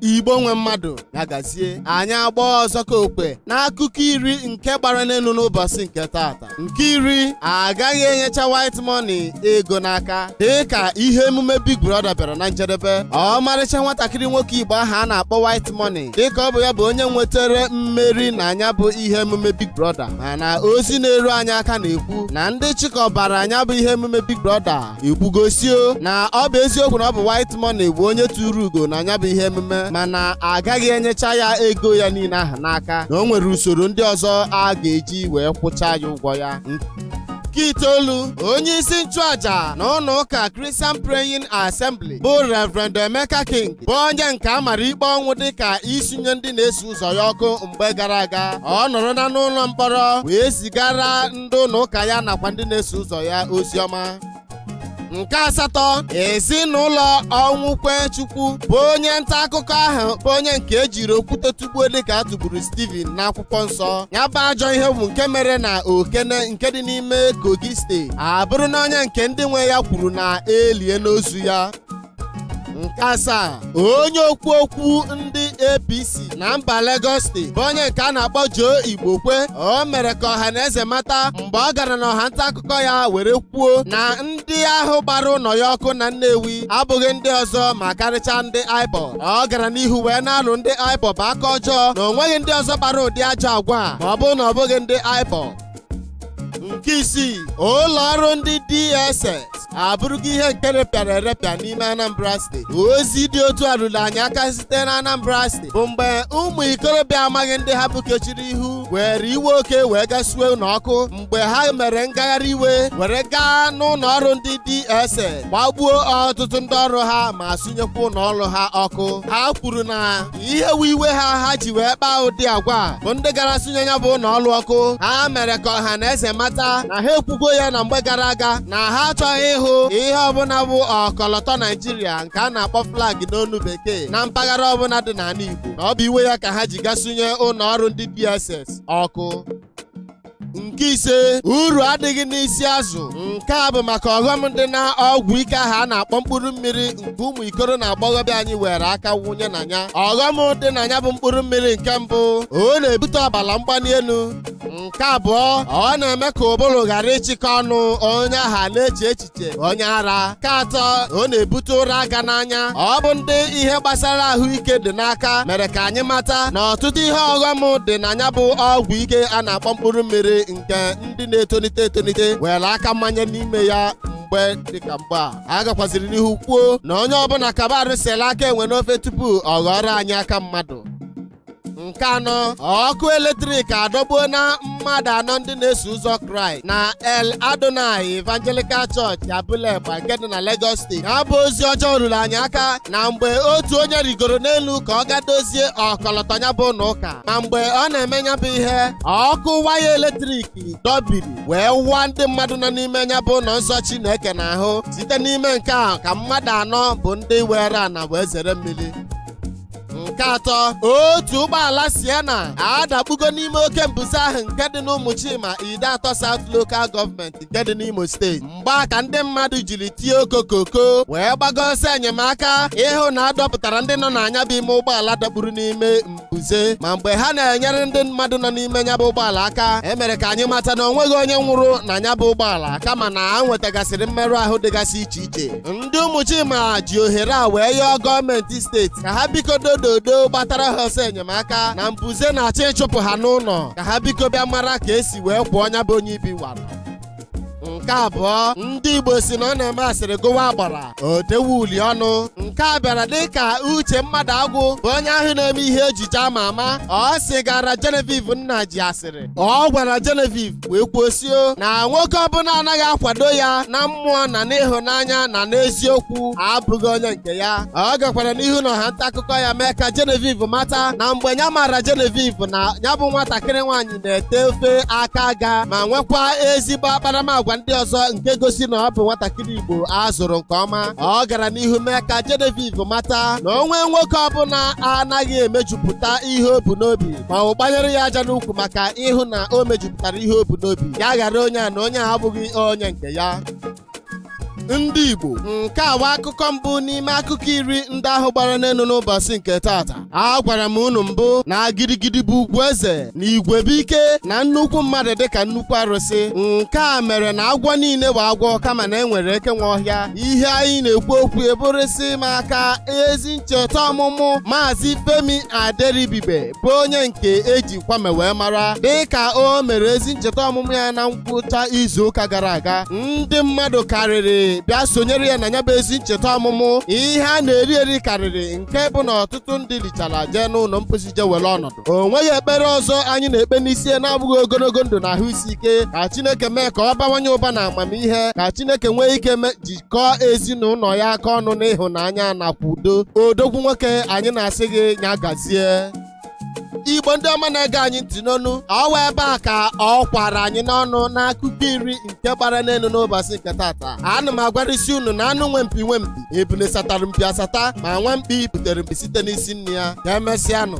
Igbo nwe mmadụ ya gazie. Anyị agba ọzọ ka okwe n'akụkọ 10 nke gbara n'elu n'ụbọchị nke taata. Nke 10, agaghị enyecha Whitemoney ego n'aka. Dịka ihe emume Big Brother bịara na njedebe, ọmarịcha nwatakịrị nwoke Igbo ahụ a na-akpọ Whitemoney, dịka ọ bụ ya bụ onye nwetara mmeri na anya bụ ihe emume Big Brother. Mana ozi na-eru anyị aka na-ekwu na ndị chịkọbara anya bụ ihe emume Big Brother ekwugosio na ọ bụ eziokwu na ọ bụ Whitemoney bụ onye tụrụ ugo na anya bụ ihe emume, mana agaghị enyecha ya ego ya niile ahụ n'aka, na o nwere usoro ndị ọzọ a ga-eji wee kwụcha ya ụgwọ ya. Nke 9, onye isi nchụaja na ụlọ ụka Christian Praying Assembly bụ Reverend Emeka King bụ onye nke a mara ikpe ọnwụ dịka isinye ndị na-eso ụzọ ya ọkụ mgbe gara aga. Ọ nọrọ na n'ụlọ mkpọrọ wee zigara ndị ụlọ ụka ya nakwa ndị na-eso ụzọ ya ozi ọma. Nke 8, ezinụlọ Ọnwụkwechukwu bụ onye nta akụkọ ahụ bụ onye nke ejiri okwute tugbuo dịka a tụgburu Steven n'akwụkwọ nsọ. Ya bụ ajọ ihe bụ nke mere na Okene nke dị n'ime Kogi steeti abụrụ na onye nke ndị nwe ya kwuru na elie n'ozu ya. Nke 7, onye okwu okwu ndị APC na mba Lagos steeti bụ onye nke a na-akpọ Joe Igbokwe, o mere ka ọha na eze mata mgbe ọ gara n'ọha nta akụkọ ya were kwuo na ndị ahụ gbara ụlọ ya ọkụ na Nnewi abụghị ndị ọzọ ma karịchaa ndị IPOB. Ọ gara n'ihu wee na-alụ ndị IPOB aka ọjọọ na o nweghị ndị ọzọ kpara ụdị ajọ agwa a ma ọ bụrụ na ọ bụghị ndị IPOB. Nke 6, ụlọ ọrụ ndị DSS abụrụgo ihe nke repịara erepịa n'ime Anambra steeti. Ozi dị otu a ruru anyị aka site na Anambra steeti bụ mgbe ụmụ ikorobịa amaghị ndị ha bụ kechiri ihu were iwe oke wee gasue ụlọ ọkụ mgbe ha mere ngagharị iwe were gaa n'ụlọ ọrụ ndị DSS gbagbuo ọtụtụ ndị ọrụ ha ma sụnyekwa ụlọ ọrụ ha ọkụ. Ha kwuru na ihe wu iwe ha ha ji wee kpaa ụdị agwa bụ ndị gara sụnye ya bụ ụlọ ọrụ ọkụ. Ha mere ka ọha na eze mata na ha ekwugo ya na mgbe gara aga na ha achọghị ịhụ ihe ọbụla bụ ọkọlọtọ Naijiria nke a na-akpọ flag n'onu bekee na mpaghara ọbụla dị n'ala Igbo, na ọ bụ iwe ya ka ha ji gasunye ụlọ ọrụ ndị DSS ọkụ. Nke 5, uru adịghị n'isi azụ. Nke a bụ maka ọghọm dị na ọgwụ ike ahụ a na-akpọ mkpụrụ mmiri nke ụmụ ikoro na agbọghọbịa anyị were aka wụnye na ya. Ọghọm dị na ya bụ mkpụrụ mmiri nke mbụ, ọ na-ebute ọbara mgbali elu. Nke abụọ, ọ na-eme ka ụbụrụ ghara ịchịkọ ọnụ onye ahụ na-eche echiche onye ara. Nke atọ, ọ na-ebute ụra aga n'anya. Ọ bụ ndị ihe gbasara ahụike dị n'aka mere ka anyị mata na ọtụtụ ihe ọghọm dị na ya bụ ọgwụ ike a na-akpọ mkpụrụ mmiri nke ndị na-etonite etonite were aka mmanye n'ime ya mgbe dịka mgbe a. A gakwaziri n'ihu kwuo na onye ọbụla kabarụ sela aka enwe n'ofe tupu ọ ghọrọ anyị aka mmadụ. Nke 4, ọkụ eletrik adọgbuo na mmadụ 4 ndị na-eso ụzọ Kraịst na El Adonai Evangelical Church Abulegba nke dị na Lagos steeti. Ya bụ ozi ọjọọ ruru anyị aka na mgbe otu onye rigoro n'elu ka ọ ga dozie ọkọlọtọ ya bụ ụlọ ụka, ma mgbe ọ na-eme ya bụ ihe, ọkụ waya eletrik dọbiri wee wụọ ndị mmadụ nọ n'ime ya bụ ụlọ nsọ Chineke n'ahụ. Site n'ime nke a ka mmadụ 4 bụ ndị were ana wee zere mmiri. Nke 3, otu ụgbọala Sienna adakpugo n'ime oke mbuze ahụ nke dị n'Ụmụchima Ideato South Local Government nke dị n'Imo steeti. Mgbe a ka ndị mmadụ jiri tie okokoko wee gbago ọsọ enyemaka ịhụ na adọpụtara ndị nọ n'anya bụ ime ụgbọala dakpuru n'ime mbuze. Ma mgbe ha na-enyere ndị mmadụ nọ n'ime nya bụ ụgbọala aka, e mere ka anyị mata na o nweghị onye nwụrụ na nya bụ ụgbọala, kama na ha nwetagasịrị mmerụ ahụ dịgasị iche iche. Ndị Ụmụchima ji ohere a wee yọọ gọọmenti steeti ka ha biko dododo gbatara ha ọsọ enyemaka na mbuze na-achọ ịchụpụ ha n'ụlọ, ka ha biko bịa mara ka esi wee kwụọ ọnya bụ onye ibi wara. Nke 2, ndị Igbo si na ọ na-eme asịrị gụwa agbara o dewe uli ọnụ. Nke a bịara dịka Uche Mmadụ Agwụ bụ onye ahụ na-eme ihe ejije ama ama, ọ sịgara Genevieve Nnaji asịrị. Ọ gwara Genevieve wee kwuosio na nwoke ọbụla anaghị akwado ya na mmụọ na n'ịhụnanya na n'eziokwu abụghị onye nke ya. Ọ gakwara n'ihu na ọha nta akụkọ ya mee ka Genevieve mata na mgbe ya mara Genevieve na ya bụ nwatakịrị nwaanyị na-ete ofe aka ga ma nwekwa ezigbo akparamagwa ndị ọzọ nke gosi na ọ bụ nwatakịrị Igbo a zụrụ nke ọma. Ọ gara n'ihu mee ka Genevieve mata na onwe nwoke ọbụla anaghị emejupụta ihe o bu n'obi ma ọ gbanyere ya aja n'ukwu maka ịhụ na o mejupụtara ihe o bu n'obi ya, ghara onye a na onye a abụghị onye nke ya. Ndị Igbo, nke a wa akụkọ mbụ n'ime akụkọ 10 ndị ahụ gbara n'elu n'ụbọchị nke tata. Agwara m unu mbụ na gidigidi bụ ugwu eze na igwe bụ ike na nnukwu mmadụ dịka nnukwu arụsị. Nke a mere na agwọ niile bụ agwọ, kama na enwere eke nwe ọhịa. Ihe anyị na-ekwu okwu eburụsị maka ezi ncheta ọmụmụ Maazị Femi Aderibigbe, bụ onye nke eji Kwame wee mara, dịka o mere ezi ncheta ọmụmụ ya na ngwụcha izu ụka gara aga. Ndị mmadụ karịrị bịa sonyere ya na ya bụ ezi ncheta ọmụmụ. Ihe a na-eri eri karịrị, nke bụ na ọtụtụ ndị richara jee n'ụlọ mposi jee were ọnọdụ. O nweghị ekpere ọzọ anyị na-ekpe n'isi ya na-abụghị ogologo ndụ na ahụ isi ike, ka Chineke mee ka ọ bawanye ụba na amamihe, ka Chineke nwee ike jikọọ ezinụlọ ya aka ọnụ n'ịhụnanya nakwa udo. Odogwu nwoke, anyị na-asị gị nya gazie. Igbo ndị ọma na-ege anyị ntị n'ọnụ, ọwa ebe a ka ọ kwara anyị n'ọnụ n'akụkọ 10 nke gbara n'elu n'ụbọchị nke tata. Ana m agwarịsị unu na anụ nwe mpi nwe mpi, ebule satara mpi asata, ma nwa mkpi butere mpi site n'isi nne ya. Ka emesịanụ.